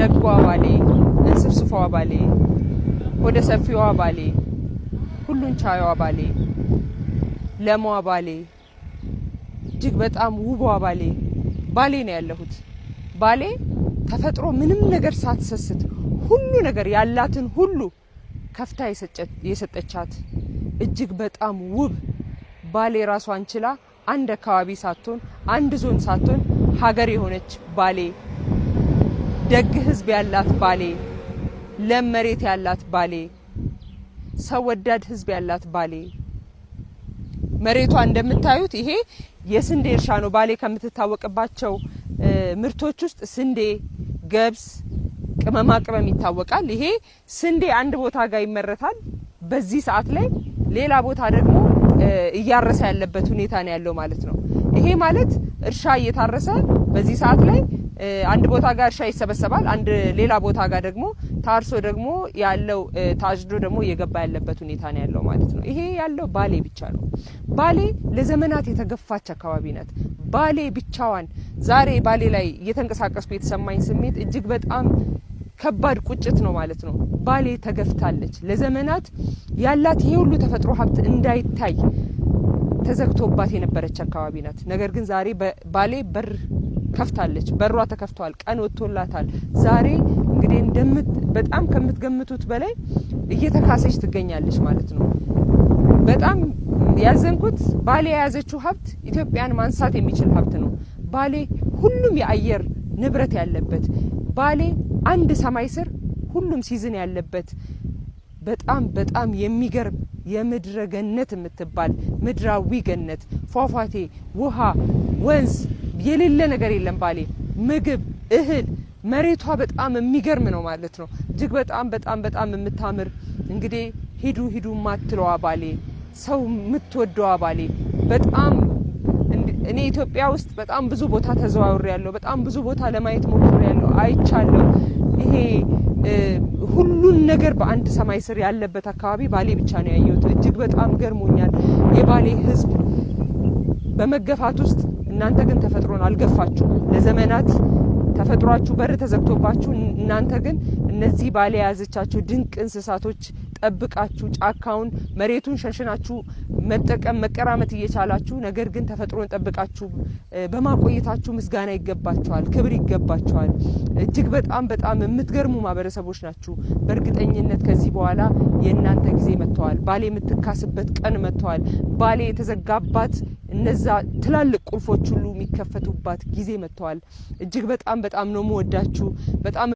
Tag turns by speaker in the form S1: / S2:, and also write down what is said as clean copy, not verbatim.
S1: ደጓ ባሌ፣ እንስፍስፏ ባሌ፣ ሆደ ሰፊዋ ባሌ፣ ሁሉን ቻዩዋ ባሌ፣ ለሟ ባሌ፣ እጅግ በጣም ውቧ ባሌ፣ ባሌ ነው ያለሁት። ባሌ ተፈጥሮ ምንም ነገር ሳትሰስት ሁሉ ነገር ያላትን ሁሉ ከፍታ የሰጠቻት እጅግ በጣም ውብ ባሌ፣ ራሷን ችላ አንድ አካባቢ ሳትሆን፣ አንድ ዞን ሳትሆን ሀገር የሆነች ባሌ፣ ደግ ሕዝብ ያላት ባሌ፣ ለም መሬት ያላት ባሌ፣ ሰው ወዳድ ሕዝብ ያላት ባሌ። መሬቷ እንደምታዩት ይሄ የስንዴ እርሻ ነው። ባሌ ከምትታወቅባቸው ምርቶች ውስጥ ስንዴ፣ ገብስ፣ ቅመማ ቅመም ይታወቃል። ይሄ ስንዴ አንድ ቦታ ጋር ይመረታል በዚህ ሰዓት ላይ፣ ሌላ ቦታ ደግሞ እያረሰ ያለበት ሁኔታ ነው ያለው ማለት ነው። ይሄ ማለት እርሻ እየታረሰ በዚህ ሰዓት ላይ አንድ ቦታ ጋር እርሻ ይሰበሰባል፣ አንድ ሌላ ቦታ ጋር ደግሞ ታርሶ ደግሞ ያለው ታጭዶ ደግሞ እየገባ ያለበት ሁኔታ ነው ያለው ማለት ነው። ይሄ ያለው ባሌ ብቻ ነው። ባሌ ለዘመናት የተገፋች አካባቢ ናት። ባሌ ብቻዋን ዛሬ ባሌ ላይ እየተንቀሳቀስኩ የተሰማኝ ስሜት እጅግ በጣም ከባድ ቁጭት ነው ማለት ነው። ባሌ ተገፍታለች። ለዘመናት ያላት ይሄ ሁሉ ተፈጥሮ ሀብት እንዳይታይ ተዘግቶባት የነበረች አካባቢ ናት። ነገር ግን ዛሬ ባሌ በር ከፍታለች። በሯ ተከፍቷል። ቀን ወጥቶላታል። ዛሬ እንግዲህ በጣም ከምትገምቱት በላይ እየተካሰች ትገኛለች ማለት ነው። በጣም ያዘንኩት ባሌ የያዘችው ሀብት ኢትዮጵያን ማንሳት የሚችል ሀብት ነው። ባሌ ሁሉም የአየር ንብረት ያለበት፣ ባሌ አንድ ሰማይ ስር ሁሉም season ያለበት፣ በጣም በጣም የሚገርም የምድረ ገነት የምትባል ምድራዊ ገነት፣ ፏፏቴ፣ ውሃ፣ ወንዝ የሌለ ነገር የለም። ባሌ ምግብ፣ እህል፣ መሬቷ በጣም የሚገርም ነው ማለት ነው። እጅግ በጣም በጣም በጣም የምታምር፣ እንግዲህ ሂዱ ሂዱ ማትለዋ ባሌ፣ ሰው የምትወደዋ ባሌ። በጣም እኔ ኢትዮጵያ ውስጥ በጣም ብዙ ቦታ ተዘዋውሬ ያለሁ፣ በጣም ብዙ ቦታ ለማየት ሞክሬ ያለሁ፣ አይቻለሁ። ይሄ ሁሉን ነገር በአንድ ሰማይ ስር ያለበት አካባቢ ባሌ ብቻ ነው ያየሁት። እጅግ በጣም ገርሞኛል። የባሌ ሕዝብ በመገፋት ውስጥ እናንተ ግን ተፈጥሮን አልገፋችሁም። ለዘመናት ተፈጥሯችሁ በር ተዘግቶባችሁ፣ እናንተ ግን እነዚህ ባሌ የያዘቻቸው ድንቅ እንስሳቶች ጠብቃችሁ፣ ጫካውን መሬቱን ሸንሽናችሁ መጠቀም መቀራመት እየቻላችሁ፣ ነገር ግን ተፈጥሮን ጠብቃችሁ በማቆየታችሁ ምስጋና ይገባችኋል፣ ክብር ይገባችኋል። እጅግ በጣም በጣም የምትገርሙ ማህበረሰቦች ናችሁ። በእርግጠኝነት ከዚህ በኋላ የእናንተ ጊዜ መጥተዋል። ባሌ የምትካስበት ቀን መጥተዋል። ባሌ የተዘጋባት እነዛ ትላልቅ ቁልፎች ሁሉ የሚከፈቱባት ጊዜ መጥተዋል። እጅግ በጣም በጣም ነው የምወዳችሁ። በጣም